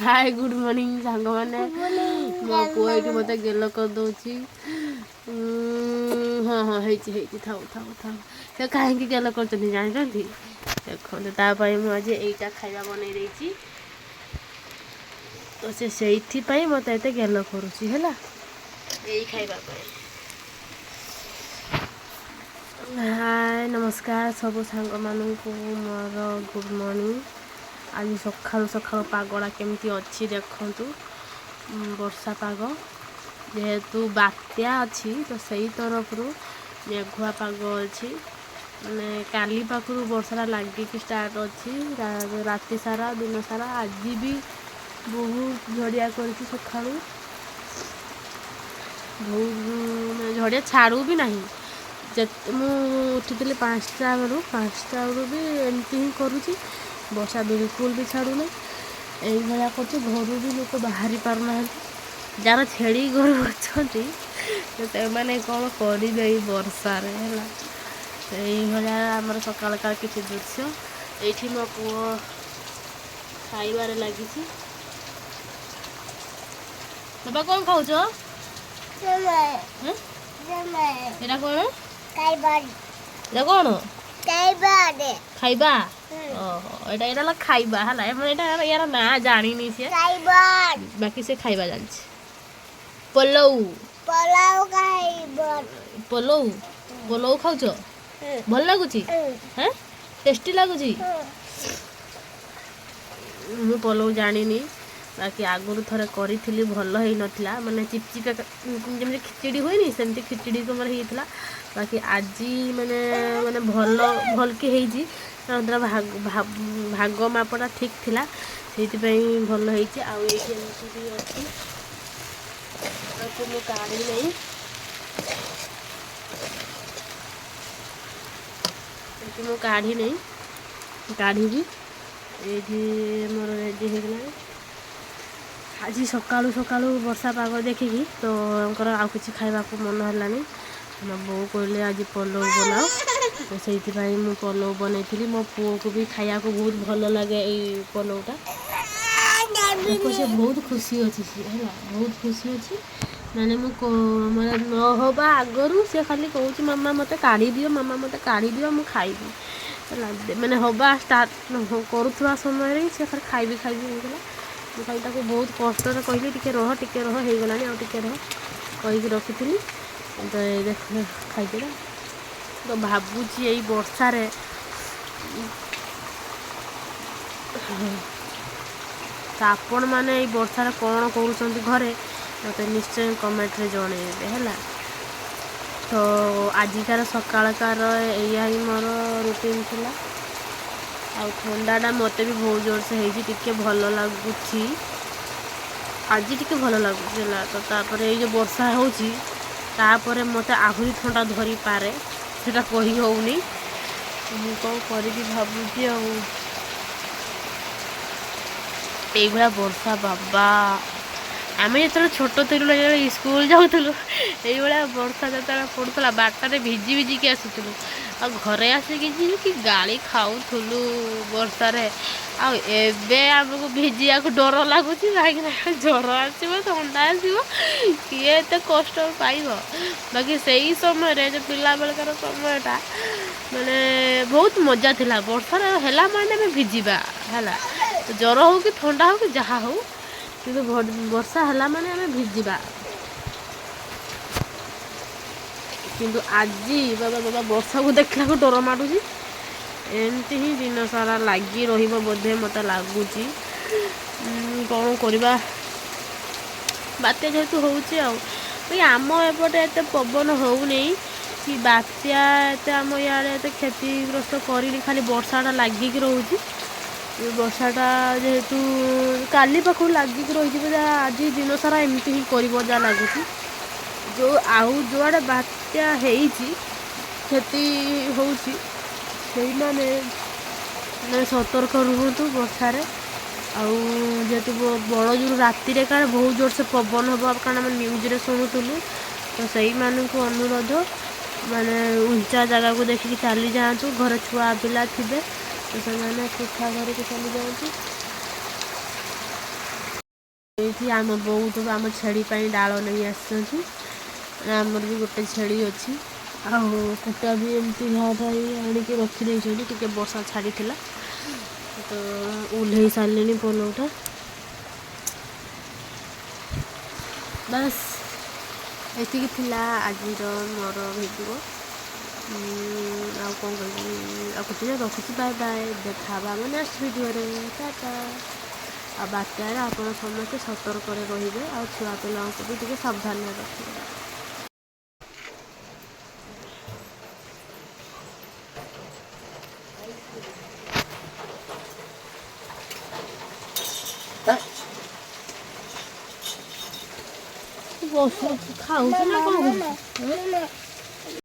ହାଏ, good morning ସାଙ୍ଗମାନେ। ମୋ ପୁଅ ଏଇଠି ମୋତେ ଗେଲ କରିଦେଉଛି। ହଁ ହଁ, ହେଇଛି ହେଇଛି, ଥାଉ ଥାଉ ଥାଉ। ସେ କାହିଁକି ଗେଲ କରୁଛନ୍ତି ଜାଣିଛନ୍ତି? ଦେଖନ୍ତୁ, ତା ପାଇଁ ମୁଁ ଆଜି ଏଇଟା ଖାଇବା ବନେଇ ଦେଇଛି, ତ ସେ ସେଇଥିପାଇଁ ମୋତେ ଏତେ ଗେଲ କରୁଛି, ହେଲା, ଏଇ ଖାଇବା ପାଇଁ। ହାଏ, ନମସ୍କାର ସବୁ ସାଙ୍ଗମାନଙ୍କୁ, ମୋର ଗୁଡ୍ ମର୍ଣ୍ଣିଂ। ଆଜି ସକାଳୁ ସକାଳୁ ପାଗଟା କେମିତି ଅଛି ଦେଖନ୍ତୁ। ବର୍ଷା ପାଗ, ଯେହେତୁ ବାତ୍ୟା ଅଛି ତ ସେଇ ତରଫରୁ ମେଘୁଆ ପାଗ ଅଛି। ମାନେ କାଲି ପାଖରୁ ବର୍ଷାଟା ଲାଗିକି ଷ୍ଟାର୍ଟ ଅଛି, ରାତି ସାରା, ଦିନ ସାରା। ଆଜି ବି ବହୁତ ଝଡ଼ିଆ କରିଛି ସକାଳୁ, ବହୁତ ମାନେ ଝଡ଼ିଆ ଛାଡ଼ୁ ବି ନାହିଁ। ଯେତେ ମୁଁ ଉଠିଥିଲି 5ଟା ବେଳୁ, 5ଟା ବେଳୁ ବି ଏମିତି ହିଁ କରୁଛି, ବର୍ଷା ବିଲକୁଲ ବି ଛାଡ଼ୁନି, ଏଇଭଳିଆ କରୁଛି। ଘରୁ ବି ଲୋକ ବାହାରି ପାରୁନାହାନ୍ତି। ଯାହାର ଛେଳି ଗୋରୁ ଅଛନ୍ତି ସେମାନେ କ'ଣ କରିବେ ଏଇ ବର୍ଷାରେ, ହେଲା? ଏଇଭଳିଆ ଆମର ସକାଳକାର କିଛି ଦୃଶ୍ୟ। ଏଇଠି ମୋ ପୁଅ ଖାଇବାରେ ଲାଗିଛି। ବାବା, କ'ଣ ଖାଉଛ? ଏଇଟା କ'ଣ? ଏଇଟା କ'ଣ ଖାଇବା? ଓହୋ, ଏଇଟା ହେଲା ଖାଇବା, ହେଲା। ମାନେ ଏଇଟା ୟାର ନାଁ ଜାଣିନି ସିଏ, ବାକି ସେ ଖାଇବା ଜାଣିଛି। ପଲଉ, ପଲଉ, ପଲଉ ଖାଉଛ? ଭଲ ଲାଗୁଛି? ହେଁ, ଟେଷ୍ଟି ଲାଗୁଛି? ମୁଁ ପଲଉ ଜାଣିନି, ବାକି ଆଗରୁ ଥରେ କରିଥିଲି, ଭଲ ହେଇନଥିଲା। ମାନେ ଚିପଚିପା, ଯେମିତି ଖିଚିଡ଼ି ହୁଏନି, ସେମିତି ଖିଚିଡ଼ି ତୁମର ହେଇଥିଲା। ବାକି ଆଜି ମାନେ ଭଲ ଭଲକି ହେଇଛି, କାରଣ ତାର ଭାଗ ମାପଟା ଠିକ୍ ଥିଲା, ସେଇଥିପାଇଁ ଭଲ ହେଇଛି। ଆଉ ଏଇଠି ଏମିତି ବି ଅଛି, ଆକୁ ମୁଁ କାଢ଼ି ନେଇ, ଏଠି ମୁଁ କାଢ଼ି ନେଇ, କାଢ଼ିବି। ଏଇଠି ମୋର ରେଡ଼ି ହେଇଗଲାଣି। ଆଜି ସକାଳୁ ସକାଳୁ ବର୍ଷା ପାଗ ଦେଖିକି ତ ଆଙ୍କର ଆଉ କିଛି ଖାଇବାକୁ ମନ ହେଲାନି। ଆମ ବୋଉ କହିଲେ ଆଜି ପଲଉ ବନାଅ, ତ ସେଇଥିପାଇଁ ମୁଁ ପଲଉ ବନେଇଥିଲି। ମୋ ପୁଅକୁ ବି ଖାଇବାକୁ ବହୁତ ଭଲ ଲାଗେ ଏଇ ପଲଉଟା। ଦେଖ, ସେ ବହୁତ ଖୁସି ଅଛି ସିଏ, ହେଲା, ବହୁତ ଖୁସି ଅଛି। ମାନେ ମୁଁ ମାନେ ନ ହେବା ଆଗରୁ ସେ ଖାଲି କହୁଛି, ମାମା ମୋତେ କାଢ଼ି ଦିଅ, ମାମା ମୋତେ କାଢ଼ି ଦିଅ, ମୁଁ ଖାଇବି, ହେଲା। ମାନେ ହେବା ଷ୍ଟାର୍ଟ କରୁଥିବା ସମୟରେ ହିଁ ସେ ଖାଲି ଖାଇବି ଖାଇବି ହେଉଥିଲା। ମୁଁ ଖାଲି ତାକୁ ବହୁତ କଷ୍ଟରେ କହିଲି, ଟିକେ ରହ, ଟିକେ ରହ, ହେଇଗଲାଣି, ଆଉ ଟିକେ ରହ କହିକି ରଖିଥିଲି। ତ ଦେଖ, ଖାଇଦେଲା। ତ ଭାବୁଛି ଏଇ ବର୍ଷାରେ, ତ ଆପଣମାନେ ଏଇ ବର୍ଷାରେ କ'ଣ କରୁଛନ୍ତି ଘରେ, ମୋତେ ନିଶ୍ଚୟ କମେଣ୍ଟରେ ଜଣେଇବେ, ହେଲା। ତ ଆଜିକାର ସକାଳକାର ଏଇଆ ହିଁ ମୋର ରୁଟିନ୍ ଥିଲା। ଆଉ ଥଣ୍ଡାଟା ମୋତେ ବି ବହୁତ ଜୋରସେ ହେଇଛି, ଟିକେ ଭଲ ଲାଗୁଛି ଆଜି, ଟିକେ ଭଲ ଲାଗୁଛି, ହେଲା। ତ ତାପରେ ଏଇ ଯେଉଁ ବର୍ଷା ହେଉଛି, ତାପରେ ମୋତେ ଆହୁରି ଥଣ୍ଡା ଧରିପାରେ, ସେଟା କହି ହେଉନି। ମୁଁ କ'ଣ କରିବି ଭାବୁଛି। ଆଉ ଏଇଭଳିଆ ବର୍ଷା, ବାବା, ଆମେ ଯେତେବେଳେ ଛୋଟ ଥିଲୁ, ଯେତେବେଳେ ସ୍କୁଲ ଯାଉଥିଲୁ, ଏଇଭଳିଆ ବର୍ଷା ଯେତେବେଳେ ପଡ଼ୁଥିଲା, ବାଟରେ ଭିଜି ଭିଜିକି ଆସୁଥିଲୁ ଆଉ ଘରେ ଆସିକି କି ଗାଳି ଖାଉଥିଲୁ ବର୍ଷାରେ। ଆଉ ଏବେ ଆମକୁ ଭିଜିବାକୁ ଡର ଲାଗୁଛି, କାହିଁକିନା ଜ୍ୱର ଆସିବ, ଥଣ୍ଡା ଆସିବ, କିଏ ଏତେ କଷ୍ଟ ପାଇବ? ବାକି ସେଇ ସମୟରେ ଯେଉଁ ପିଲାବେଳକାର ସମୟଟା, ମାନେ ବହୁତ ମଜା ଥିଲା। ବର୍ଷାରେ ହେଲା ମାନେ ଆମେ ଭିଜିବା, ହେଲା, ଜ୍ୱର ହଉ କି ଥଣ୍ଡା ହଉ କି ଯାହା ହଉ, କିନ୍ତୁ ବର୍ଷା ହେଲା ମାନେ ଆମେ ଭିଜିବା। କିନ୍ତୁ ଆଜି ବାବା ବାବା, ବର୍ଷାକୁ ଦେଖିଲାକୁ ଡର ମାଡ଼ୁଛି। ଏମିତି ହିଁ ଦିନ ସାରା ଲାଗି ରହିବ ବୋଧେ ମୋତେ ଲାଗୁଛି। କ'ଣ କରିବା, ବାତ୍ୟା ଯେହେତୁ ହେଉଛି। ଆଉ ଆମ ଏପଟେ ଏତେ ପବନ ହେଉନି କି ବାତ୍ୟା ଏତେ ଆମ ଇଆଡ଼େ ଏତେ କ୍ଷତିଗ୍ରସ୍ତ କରିନି, ଖାଲି ବର୍ଷାଟା ଲାଗିକି ରହୁଛି। ବର୍ଷାଟା ଯେହେତୁ କାଲି ପାଖରୁ ଲାଗିକି ରହିଯିବ, ଯାହା ଆଜି ଦିନ ସାରା ଏମିତି ହିଁ କରିବ ଯାହା ଲାଗୁଛି। ଯେଉଁ ଆଉ ଯୁଆଡ଼େ ବାତ୍ୟା ହେଇଛି, କ୍ଷତି ହେଉଛି, ସେଇମାନେ ମାନେ ସତର୍କ ରୁହନ୍ତୁ ବର୍ଷାରେ। ଆଉ ଯେହେତୁ ବଡ଼ ଜୋର ରାତିରେ କାଳେ ବହୁତ ଜୋରସେ ପବନ ହେବ, କାରଣ ଆମେ ନ୍ୟୁଜ୍ରେ ଶୁଣୁଥିଲୁ, ତ ସେଇମାନଙ୍କୁ ଅନୁରୋଧ, ମାନେ ଉଞ୍ଚା ଜାଗାକୁ ଦେଖିକି ଚାଲି ଯାଆନ୍ତୁ। ଘରେ ଛୁଆ ପିଲା ଥିବେ, ତ ସେମାନେ କୋଠା ଘରକୁ ଚାଲି ଯାଆନ୍ତି। ଏଇଠି ଆମ ବୋଉ ଆମ ଛେଳି ପାଇଁ ଡାଳ ନେଇ ଆସିଛନ୍ତି। ଆମର ବି ଗୋଟେ ଛେଳି ଅଛି। ଆଉ କୁଟା ବି ଏମିତି ଘାଟ ଆଣିକି ରଖିଦେଇଛନ୍ତି। ଟିକେ ବର୍ଷା ଛାଡ଼ିଥିଲା ତ ଓହ୍ଲେଇ ସାରିଲେଣି ପଲଉଟା। ବାସ୍, ଏତିକି ଥିଲା ଆଜିର ମୋର ଭିଡ଼ିଓ। ଆଉ କ'ଣ କହିବି? ଆଉ କିଛି ନାହିଁ, ରଖୁଛି। ବାଏ ବାଏ, ଦେଖା ହେବା ଆମ ନେକ୍ସଟ ଭିଡ଼ିଓରେ। ଟାଟା। ଆଉ ବାତ୍ୟାରେ ଆପଣ ସମସ୍ତେ ସତର୍କରେ ରହିବେ ଆଉ ଛୁଆ ପିଲାଙ୍କୁ ବି ଟିକେ ସାବଧାନରେ ରଖିବେ। ଖାଉଛି ନା କ'ଣ?